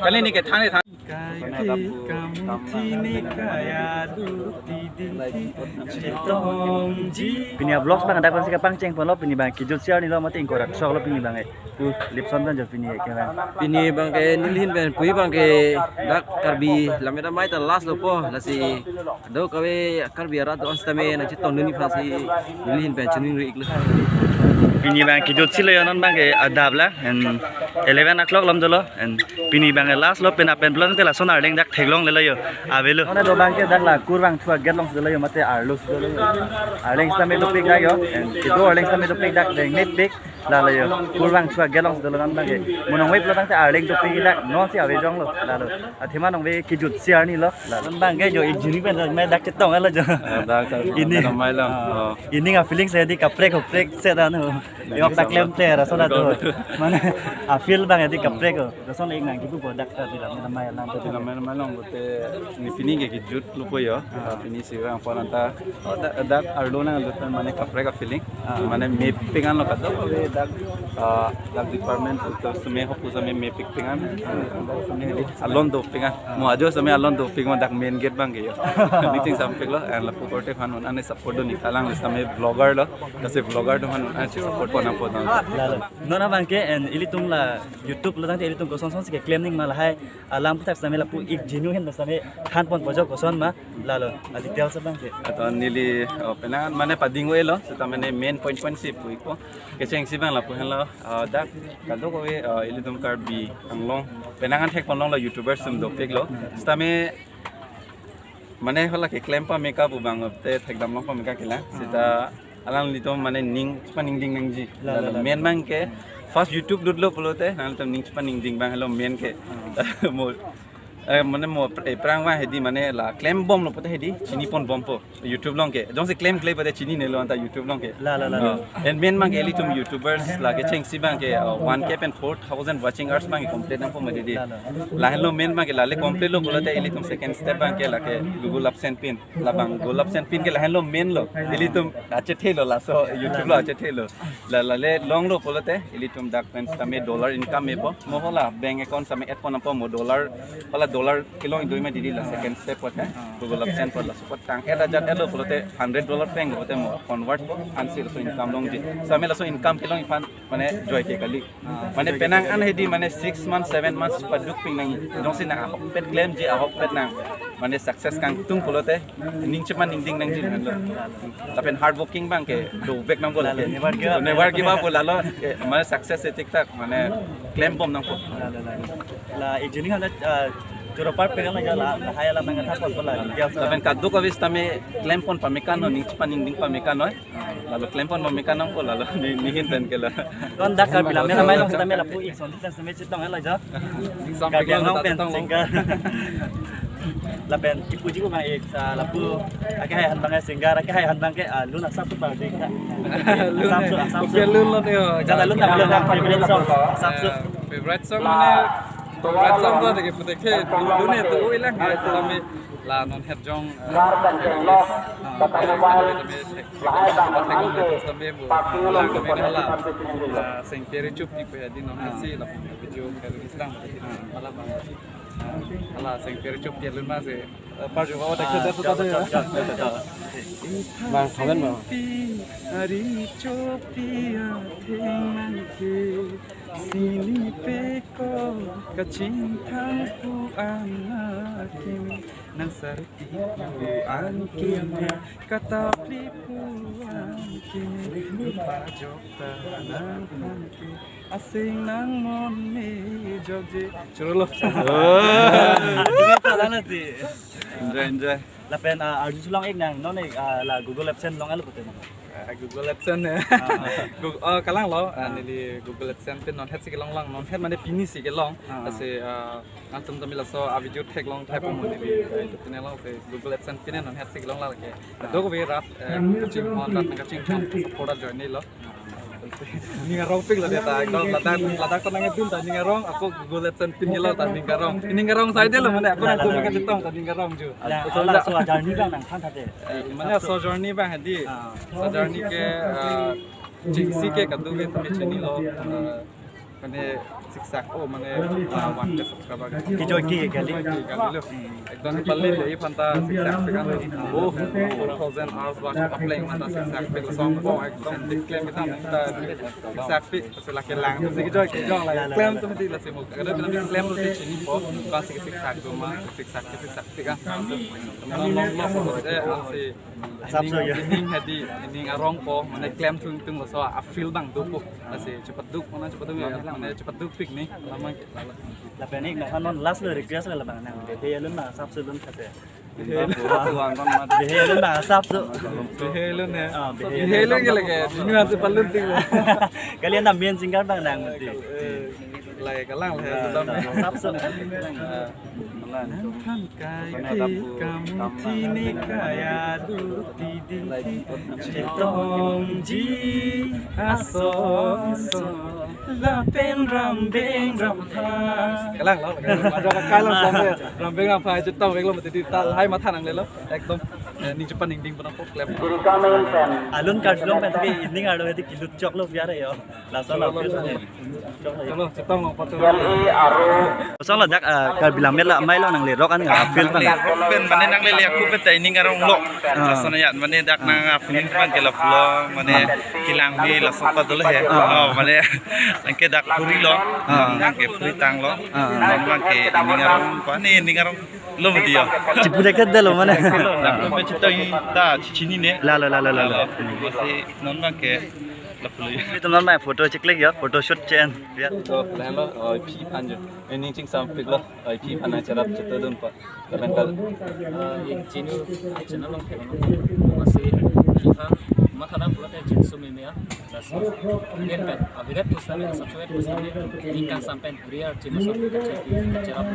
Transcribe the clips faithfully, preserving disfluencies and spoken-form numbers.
Kali ni kethang ni thang. Kaike kamuthi ne kaya duti dingki chetongji. Pini a-vlogs abang dak pensi kapangcheng ponlo, pini abang kejut si arni lo mate ingkoi ra sok lo pini abang ke. Pu lipson pen jo pini ke abang. Pini abang ke nelihin pen pu abang ke dak Karbi lammet amei ta last lo po, lasi do kave Karbi arat do sitame nangchetongdun aphansi nelihin pen chiningri iklo. Pini abang kejut si lo yo, non abang ke adap la, and eleven o'clock lom dolo, and pini abang ke last lo, pen apen plon te lason arleng dak theklongle lo yo, avelo. Non do abang ke dak la Kurvangthu a-gate along si dolo yo, mate arlo si dolo yo. Arleng sitame dopik dak yo, and kedo arleng sitame dopik dak, deng mepik. Lalo yo, Kurvangthu a-gate along si dolo, non abang ke. Mo nangveplo tangte arleng dopik dak, non si ave jonglo, lalo. Athema nangve kejut si arni lo, lalo. Non abang ke jo ik juni pen, mai dak chetonglo jo. Ah, dak, dak, ini. Dak mai lo. Ah. Oh. Ini a-feeling si di kaprek kaprek si dan ho. Yok ta klemkle ra so da do. Mane a-feel abang di kaprek ho. Lason ik nangkipu po dak ta di lam, lammet amei alam. Di lammet amei alam pulote, ni pini ke kejut lo po yo. Ah. Ah, pini si rang pon anta. Oh, dak, dak arlo nanglut pen mane kaprek a-feeling. Ah. Mane mepik an lo kado, dak, ah, dak department to sitame hopu sitame mepik pik an. Ah. Alon dopik an. Mo ajo sitame alon dopik ma dak main gate abang ke yo. Meeting sampik lo, and lapu korte aphan un-an support do ni kalang, sitame vlogger lo. Kasi vlogger do aphan un-an support pon nangpo. Lalo. Non abang ke, and ilitum la YouTube lo tangte ilitum koson son si keklem ning ma lahai alam aputhak sitame lapu ik jinu hen sitame than ponpo jo koson ma, lalo, a-details abang ke. Ato neli, oh, penang mane pading-o-e lo, sitame mane main point point si pu ikpo. Kechengsi abang lapu henlo, ah, dak kadokave, ah, ilitum Karbi Anglong penang an thek ponlong lo, YouTubers atum dopik lo. Sitame mane hala keklem pame ka pu abang te thekdam long pame ka kelang. Sita alanglitum mane ning chepaningding nangji. La, la, lalo la. Main abang ke first YouTube lutlo pulote nanglitum ning chepaningding abang helo main ke. Ah. Mo, eh, mane mo, eh, aphrang abang hedi mane la klem bomlo pulote hedi chini pon bompo YouTube along ke. Jongsi klemkle pulote chininelo anta YouTube along ke. La, la, la, la. Oh. And main abang ke ilitum YouTubers la kechengsi abang ke, uh, one K pen four thousand watching hours abang ke complete nangpo mati di. La, la. Lahenlo main abang ke, lale complete lo pulote ilitum second step abang ke lake Google AdSense pin. Labang Google AdSense pin ke lahenlo main lo. Ilitum achethe lo laso YouTube lo achethe lo. La, lale longlo pulote ilitum dak pen sitame dollar income mepo. Mo hala bank account sitame add pon nangpo, mo dollar, hala dollar kelong do ma di di la second step pulote. Google AdSense pulote laso apot tang add ajat add lo pulote hundred dollar peng pulote mo convert ansi laso income longji. Sitame laso income kelong aphan mane joike kali. Mane penang an hedi mane six months, seven months paduk pik nangji. Jongsi nang ahokpet klemji, ahokpet nang mane success kangtung pulote ning chepaningding nangji henlo. Lapen hard working abang ke dovek nangpo lalo, lake. Never give up. Never give up lalo. Eh, mane success e thikthak mane klem bom nangpo. La, la, la. La, ik juni han, ah, choro par pegang lagi la, lahai alam nangkethan ponpo la, dia. Lapen kadokave sitame klem pon pame ka noi, ning chepaningding pame ka noi. Lalo klem pon pame ka nangpo lalo, ni, nihin pen ke la. Non dak Karbi lammet amei along sitame lapu ik son sitame chetong lo jo. Sampik Karbi Anglong pen singer. Lapen kipuji ko abang ik sa lapu, akehai han abang singer, akehai han abang ke, ah, lun asap tu pardi ka. Lun, asap tu, eh, asap tu. Lun lo neo. Jala lun, lun, lun favorite song, asap tu. Eh, favorite song mane, favorite song to deke putek ke, lun, lun ne tu ilang hai, tetapi la non het jong, eh, favorite, eh, favorite kami, eh, kami bu, la kami hala, eh, sengperi chup di pe di non het si la video kami sedang malam. Hala sengperi chup dia lun ma se. Eh, par juga ada kerja tu tadi ya. Bang, komen bang. Ari chopi atheng nangke sini peko kachingthang pu an akimi, nang sarpi pu an kimi, katapli pu an kimi, rupa jokta nang phan ke aseng nang mon me jokje. Choro lo. Ini salah nanti. Enjoy, enjoy. Lapen, ah, arju chelong ik nang, non ik, ah, la Google AdSense longle pulote. Ah, Google AdSense ya. Ah, ah. Gug-, oh, kalang lo, ah, neli Google AdSense pin non het si kelong lang, non het mane pini si kelong. Ah, ah. Asi, ah, nangtum tami laso a video theklong thek mo neli, ah, itu pin long si Google AdSense pin non het si kelong lake. Ah. Kadokave rat, eh, kachinghon rat nangkachinghon support join lo. Ning arong pik lo dia ta, ekdom ladak, ladak ta nangdun ta ning arong, ako Google AdSense pin lo ta ning arong. Ning arong sai de lo mane, ako nangtum nangkachetong ta ning arong ju. La, so la, la, so journey abang nangthan tha de. Eh, mane so journey abang hedi. Ah. So journey ke, eh, jingsi ke kadokave tame chinilo, eh, Mane siksak, oh, mane, ah, one K subscriber. Kejoi ke kali. Kejoi ke kali lo. Ekdom pale le aphan ta siksak pik an. Oh, four thousand hours watch apleng aphan ta siksak pik, lason ko ekdom dik klem kita ta siksak pik. Lasi lake lang si kejoi kejoi la klem atum ti lasi mo. Kada pina klem atum ti chinipo. Kan si siksak do ma, siksak ke siksak pik an. Teman long long lo, eh, si Asapso ya. Ining hadi, ining arong po, mane klem thung thung laso a-feel abang dopo. Lasi chepaduk, mane chepaduk ya, mane chepaduk pik ni, lama ke. Lapen ik na non last lo request lo labang nang. Behe alun na asapso alun kate. Behe alun na asapso. Behe alun ya. Ah, behe alun. Behe alun ke lake, dinu ase palun ting lo. Kali na main singer abang nang mati. Eh, lai kalang lai, ah, asapso. Ah. Nangphan kai ke kamuthi ne kaya duti dingki chetongji aso aso lapen rambeng ramphai. Kalang lo, kalang lo, kalang lo, rambeng ramphai chetong vek lo mati ta lahai matha nanglelo, ekdom, eh, ning chepan ning ding pon apot klem. Alun karjulong pen ke ining arlo hedi kilut chok lo biar yo. Laso la. Cholo, chetong long patur. Kosonlo dak, ah, Karbi Lammet la amei lo nang le rock an ka feel abang. Rock pen mane nang le le aku pen ta ining arong lo. Ah. Laso na ya mane dak nang a-feeling abang ke la pulo mane kelang bi laso ta dolo he. Ah. Oh, mane anke dak phuri lo. Ah. Nang ke phuri tang lo. Ah. Nang abang ke ining arong pa ni ining arong lo mati ya. Chipu dek det lo mane. Dak pen chetong ta chinine. La la la la la la. Masi non abang ke Lapu lo. Itu non mai photo cheklik ya, photo shoot chen. Ya. To, lahenlo, oi, phi aphan jo. Ining chingsam pik lo, oi, phi aphan nang cherap chetodun pa. Lapen kal. Ah, ik chinu, channel long kelo. Masi, phi aphan, matha dam pulote chin sumi me ya. Lasi, nen pen, abigat pusitame, subscribe pusitame, ning kangsam pen, real chinu sami kache, kacherap.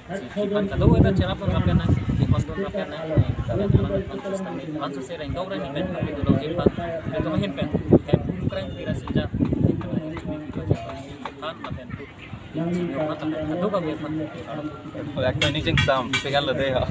Si, si aphan kadokave ta cherap pon rap nang, si aphan pon rap nang, kalian alang aphan pusitame, aphan sose rengdok reng ni pen kapi dolo ji aphan, itu mahin pen, hem pun kreng pira sija, itu mahin cumi pira sija, aphan lapen tu, yang senior aphan, kadokave aphan. Ekdom ining chingsam pik an lo de ya.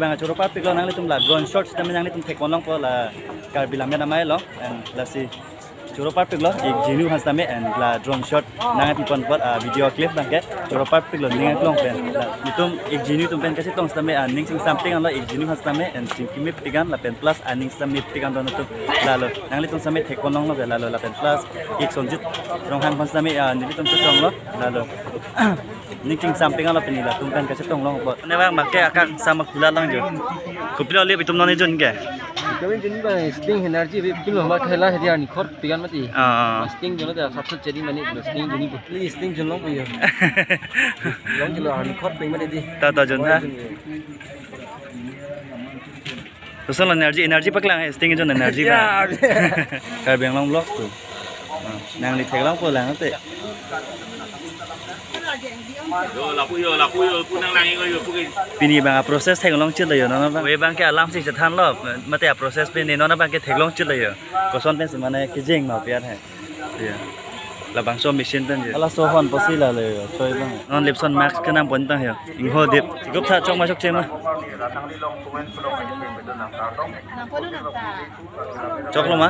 Bang choro parpiklo nanglitum la drone shot sitame nanglitum thekpon longpo la Karbi Lammet Amei along and lasi choro parpiklo ik jinu han sitame and la drone shot nangpiponpo a video clip abangke choro parpiklo ning aklong pen la itum ik jinu atum pen kachetong sitame aning chingsampik anlo ik jinu han sitame and chingkimepik an lapen plus aning sitame pik an don atum lalo nanglitum sitame thekpon longlo ke lalo lapen plus ik Sonjit Ronghang aphan sitame a nelitum chetonglo lalo ning chingsampik anlo pini latum pen kachetong longpo. Ne bang make akang sama khula lang jo. Kopilo le itum non ejun ke. Kami jun bang sting energy bi pilo ma khela hedi ani khor pigan mati. Ah, ah. Sting jun da sat sat jadi mani sting jun bu. Li sting jun long pu yo. Long jun ani khor ping mati di. Ta ta jun ha. Kosonlo energy, energy paklang, eh, sting jun energy ba. Ya. Karbi Anglong vlog tu. Ah, nangli theklongpo lang te. Yo, lapu yo, lapu yo, pu nang lang yo, pu ke. Pini bang a process theklong chit lo yo, non abang. We bang ke alam si chethanlo, mate a process pini non abang ke theklong chit lo yo. Koson pen si mane kijeng ma piat hai. Iya. Labangso machine pen je. Ala sohon pasi lalo yo, choi bang. Non lipson mask kenam pon tang yo. Ingho dip. Gup tha chok ma chokche ma. Choklo ma?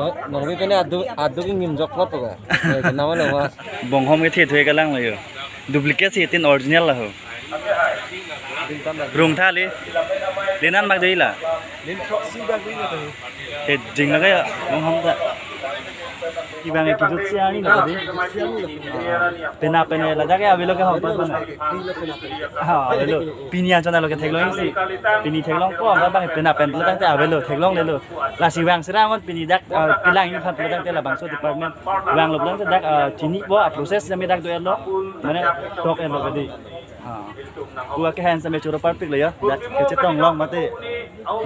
Oh, nongbi pene adu adu ke ngim joklo to ka. Eh, kenapa lo mas? Bonghom kethe thue kalang lo yo. Duplicate si tin original lo ho. Rung tha le. Lenan bak dei la. Lim throksi bak dei la to. He jing la kaya bonghom ta. Ibang ke kijut si ani lo tadi. Pena pena ladak ke avelo ke hom pa bang. Ha, avelo. Pini an chona lo ke theklong si. Pini theklongpo, abang pena pen lo tangte avelo, theklong lelo. Lasi vang sira ngon pini dak, eh, kelang ini phan lo tangte labangso department. Vanglo tangte dak, eh, chinipo, a process jami dak do-etlo. Mane tok-etlo kadi. Ha. Pu ke han sitame choro parpiklo yo. Dak kachetong long mate.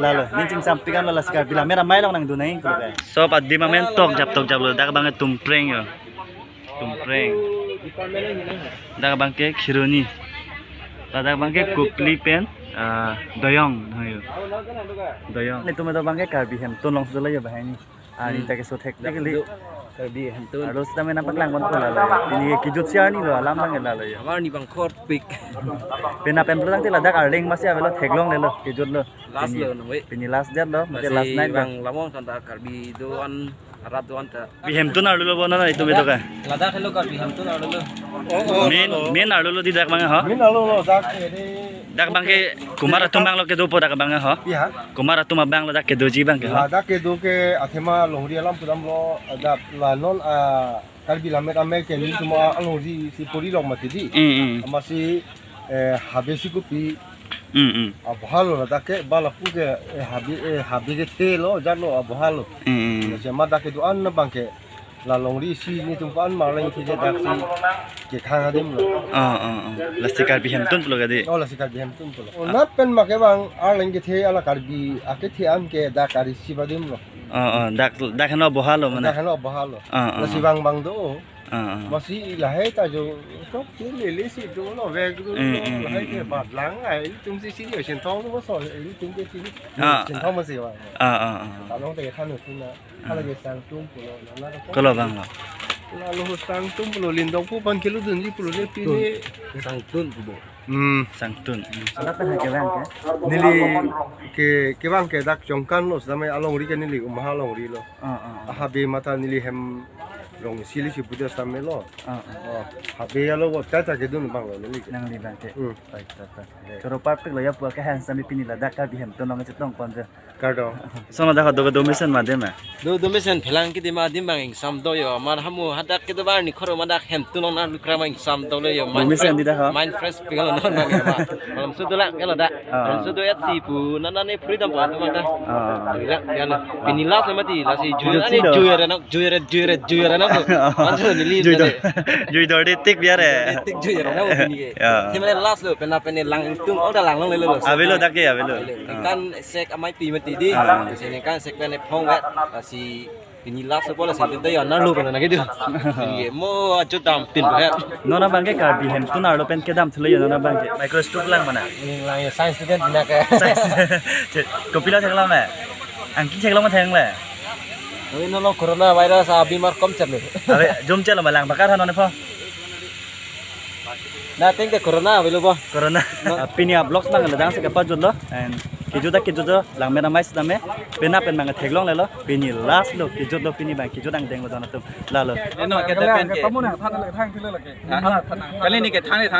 Lalo, ning chingsampik anlo lasi Karbi Lammet Amei along nangdun nang pulo ke. Sob adim amen tokjap tokjaplo dak bang tumpreng yo. Tumpreng. Dak bang ke Kheroni. Ladak bang ke Kopili pen, ah, Doyong, Doyong. Doyong. Netum do bang ke Karbi Hemtun along sudah ya bahai ni. Ani ta keso thek thek li. Karbi Hemtun. Arlo sitame nangpaklang ponpo lalo. Pini kijut si ani lo alam bang lalo ya. Amar ni bang khor pik. Pena pen pulo tangte ladak arleng masi avelo theklong lelo kijut lo. Last lo nang we. Pini last date lo, mate last night bang. Bang lamong santa Karbi do-an arat do-an ta. Bi Hemtun arlo lo bono na itum itu ka. Ladak helo Karbi Hemtun arlo lo. Oh, oh. Main, main arlo lo di dak bang ho. Main arlo lo dak ke di. Dak bang ke kumar atum bang lo kedopo dak bang ho. Iya. Kumar atum abang lo dak kedoji bang ke ho. Ladak kedo ke athema longri alam pudamlo dak la non a Karbi Lammet Amei ke nelitum alongri si pori long mati di. Mm, mm. Amatsi, eh, habe si kopi. Mm, mm. Abohalo ladak ke ba lapu ke, eh, habe, eh, habe kethe lo jalo abohalo. Mm, mm. Lasi ma dak kedo-an abang ke la longri si netum ko-an ma lang kethe dak si kekhang adim lo. Ah, ah, ah. Lasi Karbi Hemtun pulo kadi. Oh, lasi Karbi Hemtun pulo. Oh, nat pen ma ke bang arleng kethe ala Karbi akethe an ke dak ari si ba adim lo. Ah, ah. Dak, dak heno abohalo mane. Dak heno abohalo. Ah, ah. Lasi bang bang do. Ah, ah. Masi lahai ta jo tok ke lele si dolo vek dolo. Mm, mm, lahai mm, ke mm. Bat lang ai tum si si jo shen thong lo so tum ke si. Ah. Shen thong masi wa. Ah, ah, ah. Talong te khan tu na. Ah. Hala ke Sangtum pulo na na. Kolo bang lo. Lalo Sangtum pulo lindong pu pan kilo dunji pulo le pine. Sangtum pulo. Hmm. Sangtum. Anak pen ha kevang ke? Neli ke, kevang ke dak Chongkan lo, sitame alongri ke neli Umha alongri lo. Ah, ah, ah. Habe mata neli hem rong sili si puja sitame lo. Ah, ah. Oh, habe alo bo cha cha kedun bang lo neli ke. Nangli bang ke. Hmm. Baik, baik, baik. Choro parpik lo ya pu ke han sitame pini ladak Karbi Hemtun along chetong pon je. Kardom. Sona dak do do mesen ma de ma. Do do mesen phelang kidi ma adim bang ingsam do yo. Amar hamu hadak kedo bar ni khoro ma dak Hemtun along na lukra ma ingsam do le yo. Do mesen di dak ha? Mind fresh pik lo non bang yo ma. Malam sudu lak kalo dak. Ah. Malam sudu et si pu nana ne freedom pa tu ma dak. Ah. Lak ya lo. Pini last mati lasi jui ani jui re nak jui re jui re jui re nak. Manso neli jui do. Jui do de tik biar eh. Tik jui re nak pini ke. Ya. Thema last lo pena pene lang tung oh da lang long le lo. Avelo dak ke avelo. Avelo. Ah. Kan sek amei pi mati di. Ah. Sini kan sek pen phong vet. Lasi pini last po lasi tum ta ya nar lo pen na ke di. Ye mo ajo dam tin he. Non abang ke Karbi Hemtun arlo pen kedam thulo ya non abang ke. Microscope lang mana? Ini lang ya science student bina ke. Science. Kopilo theklong ma? Angki theklong ma theng le? Oi non lo corona virus a bimar kom chat le. Are jom chalo ma lang bakar ha non pho. Na ting ke corona avelo bo. Corona. Ah, pini a-vlogs abang ladak si kapajutlo. And kejut ta kejutlo, langmena mai sitame. Penap pen abang theklonglelo. Pini last lo, kejutlo pini abang, kejut angdenglo don atum. Lalo. Eno ke depen ke. Kamu na than le thang thile lagi. Ha? Than, than. Kali ni ke than le thang.